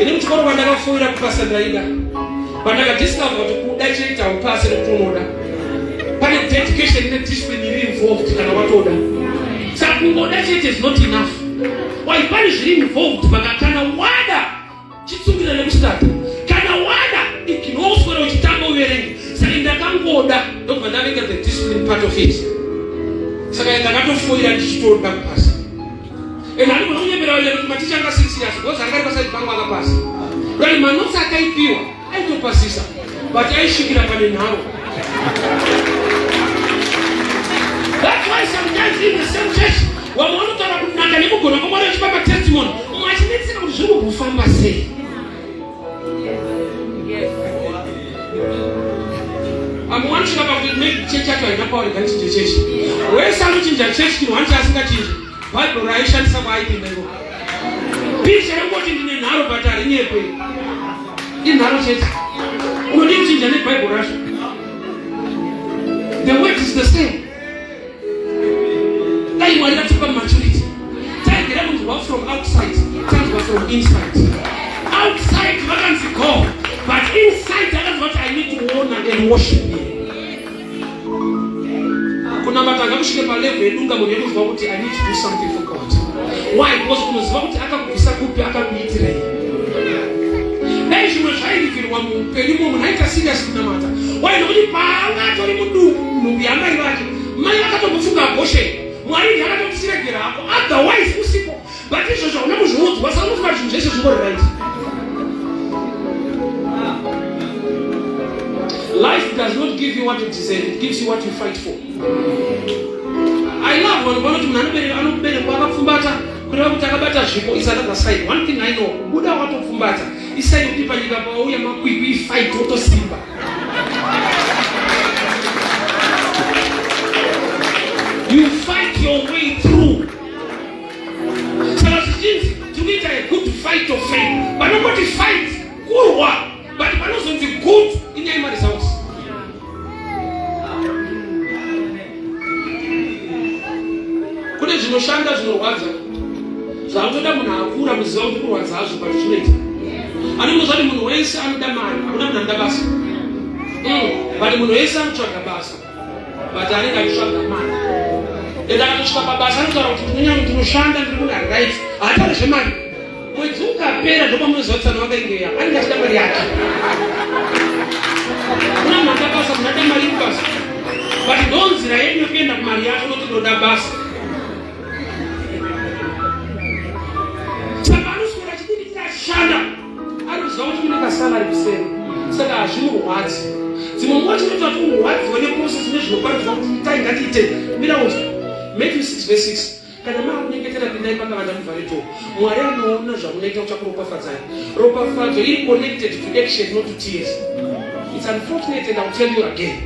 Speaker 2: Ini kuchikoro kwandakafoira kupasa ndaida, pandakadiscover kuti kuda chete haupasi nekuti unoda, pane dedication nediscipline iri involved kana watoda. Saka kungoda chete is not enough. Why? Pane zviri involved paka. Kana wada, chitsungirira nekustarta. Kana wada, ignore, uswera uchitamba, uverenge. Saka ndakangoda, ndobva ndavenga the discipline part of it. Saka ndakatofoira ndichitoda kupasa, and handigona kunyepera vanya kuti maticha anga asiri serious because anga ari paside pangu akapasa. Right, manotsi akaipiwa aitopasisa, but aisvikira pane nharo. That's why sometimes in the same church vamwe vanotaura kunaka nekugona kwaMwari vachipa matestimony, mumwe achinetseka kuti zviri kumbofamba sei. Amwe vanosvika pakuti maybe chechi yacho haina power, rega ndichinje chechi. Wese anochinja chechi, chinhu wani chaasingachinji Bhaibheri raaishandisa kwaaipinda ikoko. Picha rengoti ndine nharo, but harinyepe, inharo chete. Unodii kuchinja nebhaibheri racho? The word is the same. Dai Mwari vatipa maturity. Taigera kunzwa from outside, tanzwa from inside. Outside vakanzi go, but inside akanzwa kuti I need to honor and worship you. Kunamata ngakusvike palevel yedunga munhu yekunzwa kuti I need to do something for God. Why? Because unoziva kuti akakubvisa kupi, akakuitirei. Dai zvimwe zvairipirwa muupenyu mo munhu aita serious kunamata. Why? Nokuti paanga atori muduku, nhumbu yamai vake, mai vakatombofunga abortion. Mwari ndiye akatoti chiregera hako, otherwise usipo. But izvozvo hauna kuzviudzwa, saka unofunga kuti zvinhu zvese zvingori right. Life does not give you what you deserve, it gives you what you fight for. I love vanhu vanoti munhu anoberekwa akapfumbata, kureva kuti akabata zvipo is another side. One thing I know, kubuda watopfumbata iside kuti panyika pawauya makwikwi, fight wotosimba. You fight your way through. Saka zvichinzi tiri kuita a good fight of faith, vanongoti fight kurwa, but panozonzi good inyaya yemaresults. Kune zvinoshanda zvinorwadza zvakutoda munhu akura kuziva kuti kurwadza hazvo but zvinoita. Anomuziva kuti munhu wese anoda mari, hakuna munhu anoda basa. But munhu wese anotsvaga basa but anenge achitsvaga mari. And akatosvika pabasa anotaura kuti ndinonyanya ndinoshanda ndiri munhu ari right, haatauri zvemari. Mwedzi ukapera ndopamunoziva kuti tsano vakaingeya anenge achida mari yake. Kuna munhu anoda basa, munhu anoda mari yekubasa. But ndonzira yedu yekuenda kumari yacho noti ndoda basa. Saka anoswera achidikitira achishanda ari kuziva kuti kune kasalari kuseri saka hazvimurwadzi. Dzimwe nguva chinoita kuti urwadziwe neprocess nezvinoparidzwa kuti itai ngatiite mira unzwe Matthew 6 verse 6 Kana maakunyengetera pindai pakavanda muvhare door. Mwari anoona zvamunoita uchakuropafadzai. Ropafadzo iri connected to action not to tears. It's unfortunate and I'll tell you again.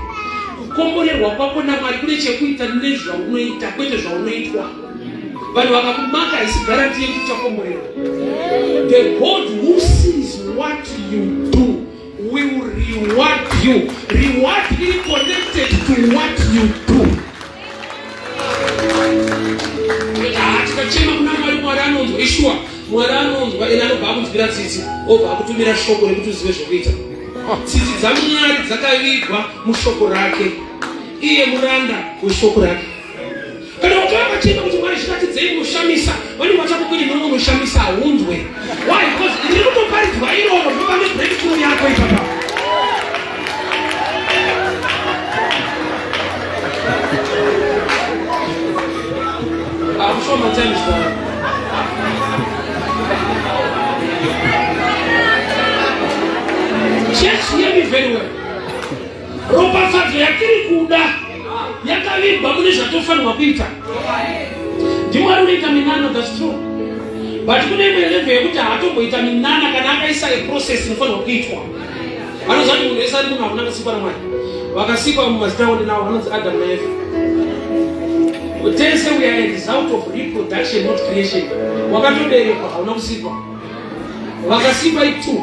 Speaker 2: Kukomborerwa kwako naMwari kune chekuita nezvaunoita kwete zvaunoitwa. Vanhu vakakumaka haisi guarantee yekuti uchakomborerwa. The God who sees what you do will reward you. Reward iri connected to what you do. Tikachema kuna Mwari, Mwari anonzwa. Ishuwa, Mwari anonzwa ene anobva akunzwira tsitsi, obva akutumira shoko rekuti uzive zvekuita. Tsitsi dzaMwari dzakavigwa mushoko rake, iye muranda weshoko rake. Kana ukava vachema kuti Mwari zviratidzei munoshamisa, vanenge vachakukwiri muno munoshamisa haunzwe. Why? Because riri kutoparidzwa iroro ndopane breakthrough yako ipapa. I'm sure my time is gone. Church, hear me very well. Ropafadzo yatiri kuda yakavigwa mune zvatofanirwa kuita. NdiMwari unoita minana, that's true. But kune imwe level yekuti haatomboita minana kana akaisa a process inofanirwa kuitwa. Vanoziva kuti munhu wese ari muno hakuna akasikwa naMwari. Vakasikwa mumazita avo ndinawo vanonzi Adam naEva. Tese we are a result of reproduction not creation. Wakatoberekwa hauna kusikwa. Vakasikwa itu.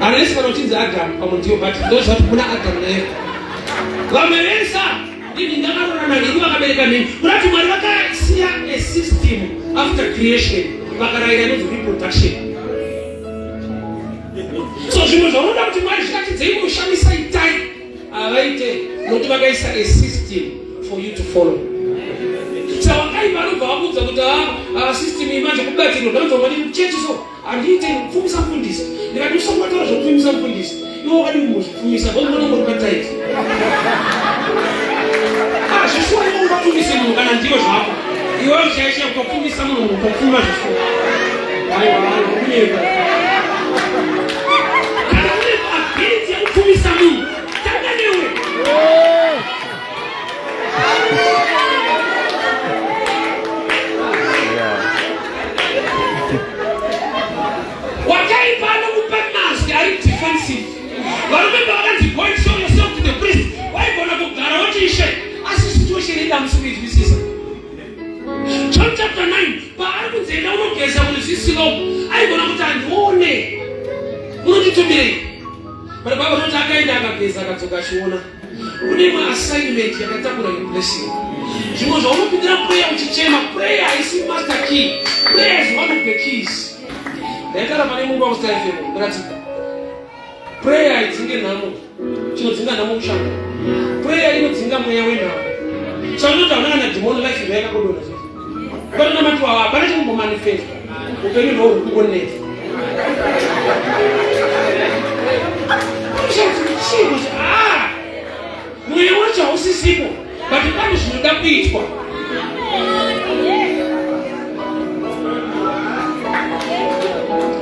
Speaker 2: Unless kana uchinzi Adam pamwe ndiyo but ndozva kuti kuna Adam naEva. Vamwe vese ndini ndakaroorana nini vakabereka nini. Kurati Mwari vakasiya a system after creation vakarayira inonzi reproduction. So zvimwe zvaunoda kuti Mwari zviratidzei munoshamisa itai havaite nokuti vakaisa a system for you to follow. Saka wakaipa anobva vakuudza kuti ah, ah, system iyi manje kubatirwa ndakabva mwari kuchechi so handiite kupfumisa mufundisi ndikati usangataura zvekupfumisa mufundisi iwe wakadi kumbozvipfumisa because unoona ngori pataiti ah, zvishuwa iwe ungapfumise munhu kana ndiwe zvako iwe uchaisha kutopfumisa munhu utopfuma zvishuwa aiwa aiwa kunyepa kana une ability yekupfumisa munhu tanga newe. Wakaipa anokupa mazwi ari defensive. Varume pavakanzi go and show yourself to the priest, waigona kugara woti ishe, asi situation yedu hamusi kuinzwisisa. John chapter 9 paari kunzi enda unogeza kunozisilomu, aigona kuti handione. Unonditumirei? But Bible rinoti akaenda akageza akadzoka achiona. Kune imwe assignment yakatakura your blessing. Zvimwe zvaunopindira prayer uchichema, prayer haisi master key. Prayer is one of the keys. Ndaitaura pane mungu wangu Star FM, ndakati prayer haidzinge nhamo, chinodzinga nhamo kushanda. Prayer inodzinga mweya wenhamo. Saka unoti hauna kana demon life ndo yakakodona chete. Panonamatiwa hapana chinombomanifesta. Upenyu ndoo huri kungonetsa. Ah! Mweya wacho hausisipo but pane zvinoda kuitwa.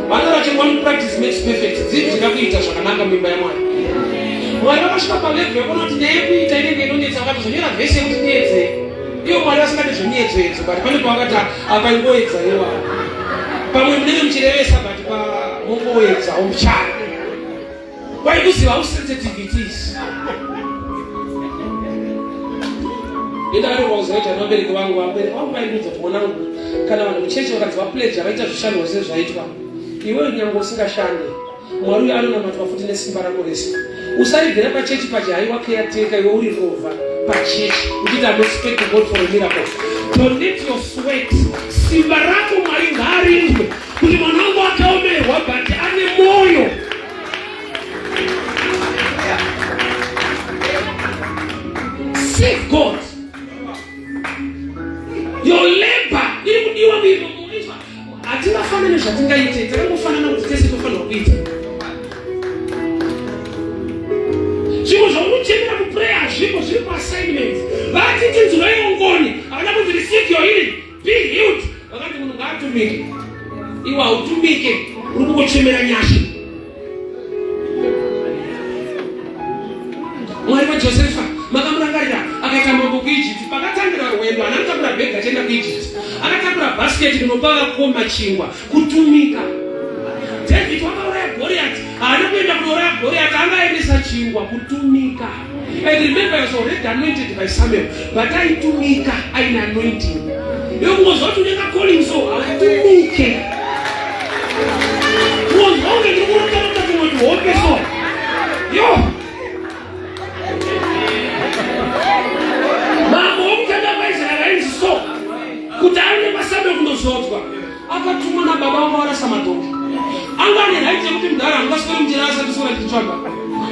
Speaker 2: Vanoda kuti one practice makes perfect. Dzidzira kuita zvakanaka muimba yaMwari. Mwari vakasvika palevel yekuona kuti nyaya yekuita inenge inonetsa vakatozonyora vhesi yekuti niedzei. Ivo Mwari vasingade zvemiyedzo yedzo but pane pavakati apa ingoedza iwa. Pamwe munenge muchirevesa but pamongoedzawo muchana. Why kuziva how sensitive it is. Ndakarohwa kuzoita nevabereki vangu, vabereki vangu vaindiudza kuti mwanangu, kana vanhu muchechi vakanzi vapledge vaita zvishandwa sezvaitwa, iwewe nyange usingashande Mwari uyu anonamatwa futi nesimba rako rese. Usaibvira pachechi pachi haiwa caretaker iwe uri rovha. pachechi uchiti I'm expecting God for a miracle. Donate your sweat. Simba rako Mwari ngaarinzwe kuti mwana wangu akaomerwa but ane moyo. Save God. Your labor iri kudiwa kuizwa. Hatingafanani zvatingaite, takangofanana kuti tese tofanirwa kuita. Zvimwe zvaunochemera kuprayer hazvipo, zviri kuassignment. Vati tinzweiwo ngoni, havana kunzi receive your healing, be healed. Vakati munhu ngaatumike. Iwe hautumike, uri kungochemera nyasha. Mwari waJosefa makamurangarira akaita mambo kuIjipti. Pakatangira rwendo haana kutakura bhegi achienda kuIjipti, akatakura bhasiketi rinopa vakoma chingwa, kutumika. David wakauraya Goriati, haana kuenda kunouraya Goriati, anga aendesa chingwa, kutumika. And remember, he was already anointed by Samuel, but aitumika aine anointing. Iwe kungozwa kuti unenge calling so hautumike. Kungozwa kunge ndiri kurota kumwe kuti hope so. Yo! Mambo wokutanga kwaIsraeri ainzi so kuti aende kwaSamuel kunozodzwa akatumwa nababa vanga varasa madhongi. Anga ane right yekuti mudhara hangasweri muchirasa ndiswera ndichitsvaga.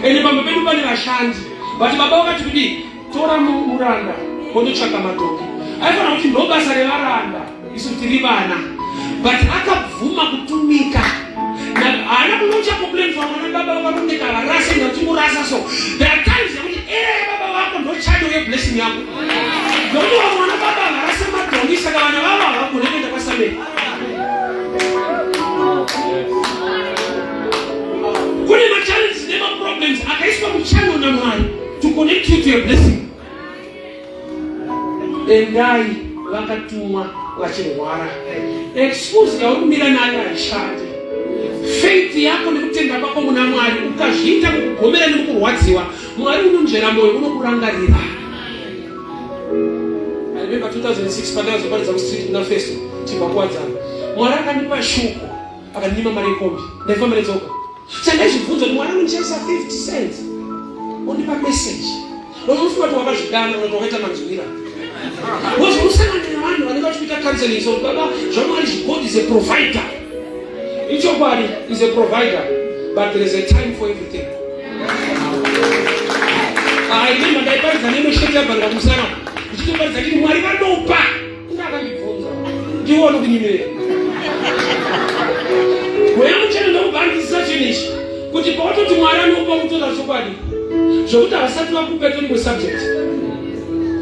Speaker 2: Ende pamba pedu pane vashandi. But baba vakati kudii? Tora muranda wondotsvaka madhongi. Aifanira kuti ndobasa revaranda isu tiri vana. But akabvuma kutumika. Haana kunocha complain for mwana baba vakarondeka varase ngatingorasa so. There are times yekuti era yababa vako ndochado yeblessing yako. Nokuti vamwe vana baba havarase madhongi saka vana vavo havagone kuenda kwaSameri. Kune machallenges nemaproblems akaiswa muchannel naMwari to connect you to a blessing. Endai vakatumwa vachirwara. Excuse yauri kumira nayo haishandi. Faith yako nekutenda kwako muna Mwari ukazviita mukugomera nemukurwadziwa, Mwari unonzvera moyo unokurangarira. I remember 2006 pandakazoparidza mustreet kuna Festo chibva kuwadzana. Mwari akandipa shoko akandinyima mari yekombi ndaifamba netsoka. Chandaizvibvunza kuti Mwari anondichaisa 50 cents ondipa message. Unofunga kuti wakazvidana unoti wakaita manzwira. Because unosangana nevanhu vanenge vachikuita counseling so baba zvaMwari God is a provider. Ichokwadi is a provider but there is a time for everything. I remember ndaiparidza nemwe sheti yabvarira kumusana ndichitoparidza nditi Mwari vanopa inga akandibvunza ndiwo unokunyimirira mweya mutsvene ndokubva andidzidzisa chinhu ichi kuti pawatoti Mwari anopa kutoda chokwadi zvokuti havasati vakupa itori imwe subject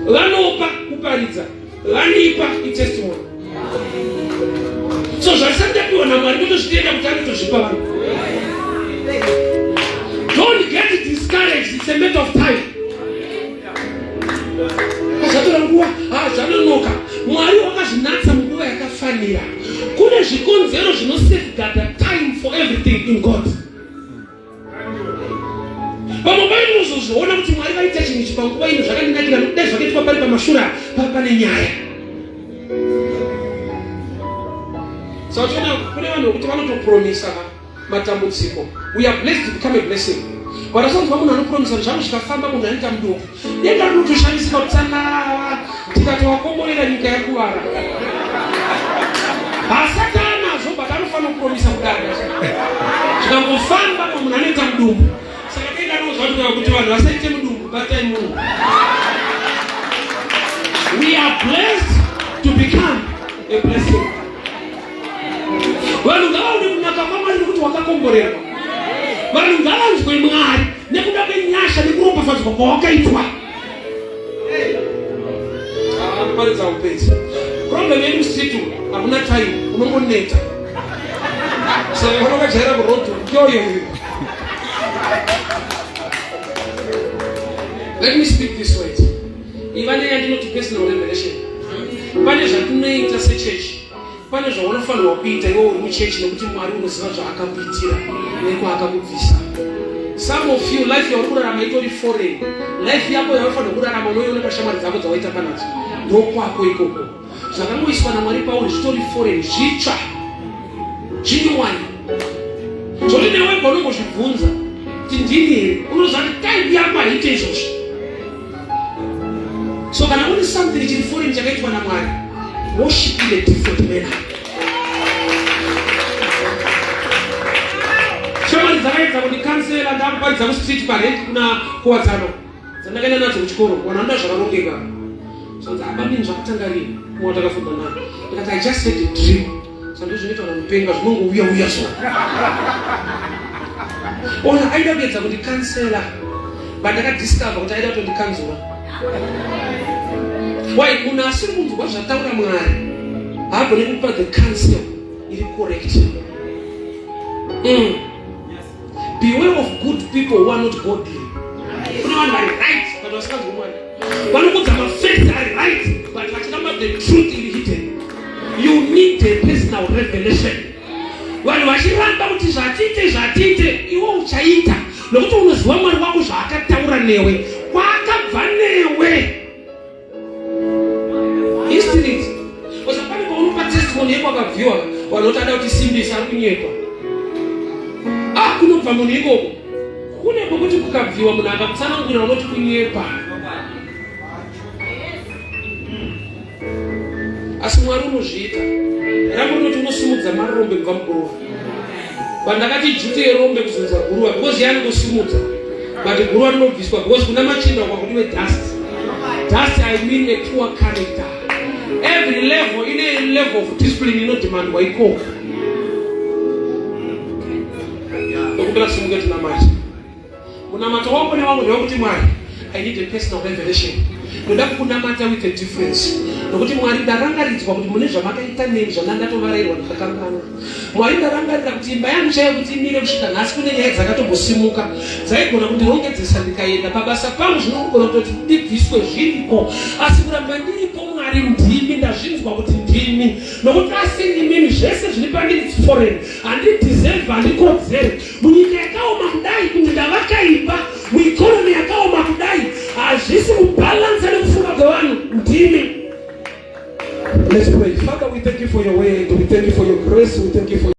Speaker 2: vanopa kuparidza vanipa itestimony so zvasati tapiwa namwari kutozvitenda kuti anotozvipa vanhu. Don't get discouraged, it's a matter of time. Zvatora nguva, ah, zvanonoka. Mwari wakazvinatsa munguva yakafanira. Kune zvikonzero zvinosafeguarda time for everything in God. Vamwe vaye unozozviona kuti Mwari vaita chinhu ichi panguva ino zvakandinakira nokuti dai zvakaitwa pari pamashura pava pane nyaya. Saka uchiona kune vanhu vekuti vanotopromisa matambudziko. We are blessed to become a blessing. But asanzwa munhu anopromisa kuti zvangu zvikafamba munhu anoita muduku. Denga rinotoshamisika kuti tsanava tikatovakomborera nyika yakuvara. Haasati anazvo but anofanira kupromisa kudaro. Zvikangofamba munhu anoita mudumbu. Saka denga rinozwa kuti vanhu vasaite mudumbu batai munhu. We are blessed to become a blessing. Vanhu ngavaone kunaka kwaMwari nekuti wakakomborerwa. Vanhu ngavanzwe Mwari nekuda kwenyasha nekuropafadzwa kwawakaitwa. Paridza upedzi. Problem yedu mustreet umu hakuna time, unongoneta. Saka kana wakajaira kuroad yoyo. Let me speak this way. Iva neyandinoti personal revelation. Pane zvatinoita sechechi Pane zvaunofanirwa kuita iwe uri muchechi nekuti Mwari unoziva zvaakakuitira nekwaakakubvisa. Some of you life yauri kurarama itori foreign. Life yako yaunofanirwa kurarama unoiona pashamwari dzako dzawaitamba nadzo. Ndokwako ikoko. Zvakangoiswa naMwari pauri zvitori foreign, zvitsva. Zvinyowani. Zvoti newe wega unongozvibvunza kuti ndini here? Unoziva kuti type yako haiite izvozvo. So kana une something chiri foreign chakaitwa naMwari, worship in a different manner. Shamwari dzakaedza kundikansela ndakuparidza kustreet parent kuna kuwadzano dzandakaenda nadzo kuchikoro, vanhu vanoda zvakarongeka. Zvanzi abamini zvakatanga rini mumwe watakafunda naye. Ndikati I just had a dream. Saka ndozvinoita vanhu vanopenga zvinongouya uya so. Ona aida kuedza kundikansela but ndakadiscover kuti aida kutondikanzura. Why munhu asiri kunzwa zvataura Mwari haagone kupa the counsel iri correct. Beware of good people who are not godly. Kune vanhu vari right but vasinganzwi Mwari. Vanokudza mafacts ari right but vachiramba the truth iri hidden. You need a personal revelation. Vanhu vachiramba kuti zvatiite zvatiite, iwe uchaita nokuti unoziva Mwari wako zvaakataura newe, kwaakabva newe. History. Osa pane paunopa testimony yekwakabviwa vanhu voti ada kutisimbisa ari kunyepa. Ah, kunobva munhu ikoko. Kune kwekuti kukabviwa munhu akakutsanangurira unoti kunyepa. Asi Mwari unozviita. Rambo rinoti unosimudza marombe kubva muguruva. But ndakati jute yerombe kuzunza guruva because yani kusimudza. But guruva rinobviswa because kuna machinda kwakudiwe dust. Dust I mean a poor character. Every level ine level of discipline inodemandwa ikoko. Ndokumbira simuke tinamate. Munamato wangu newangu ndewekuti Mwari, I need a personal revelation. Ndoda kukunamata with a difference. Nokuti Mwari ndarangaridzwa kuti mune zvamakaita neni zvandandatovarayirwa ndikakanganwa. Mwari ndarangarira kuti imba yangu chaiyo kuti imire kusvika nhasi kune nyaya dzakatombosimuka dzaigona kundirongedzesa ndikaenda pabasa pangu zvinogona kutoti ndibviswe zviriko asi kuramba ndiripo Mwari ndimi ndazvinzwa kuti ndimi nokuti asi ndimimi zvese zviri pandiri it's foreign handideserve handikodzeri munyika yakaoma kudai kunge ndavaka imba mueconomy yakaoma kudai hazvisi kubhalansa nekufunga kwevanhu ndimi. Let's pray. Father, we thank you for your word. We thank you for your grace. We thank you for